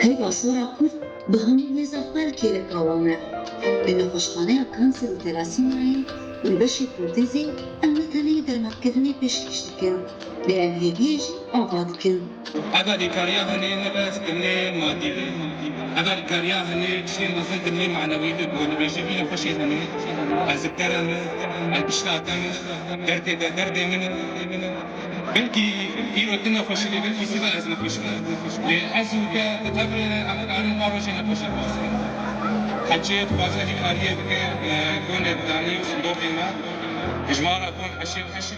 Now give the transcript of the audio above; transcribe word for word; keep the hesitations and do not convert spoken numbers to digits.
Peyva Sora Kurd bi hemû hêza xwe li kêleka wan e. Li nexweşxaneya kanser û telasîmayê û li beşê protezê em ne tenê dermankirinê pêşkêş dikin, lê em hêviyê jî ava dikin. Ev alîkariya hene ne bes dimê madî be. Ev alîkariya hene tiştê mezin dimê manewî be. Ku dibêje vî nexweşê hene, ez li te re me, ez pişta te me, derdê te derdê min e. Belkî îro tu nexweş î, belkî sibe ez nexweş bim. Lê ez û te bi tevre em karin ma rojê nexweşê biwasin. Heçê dixwaze hîkariyê bike, e, gonê danî û sindoqê me. Ji me re gon heşê û heşê.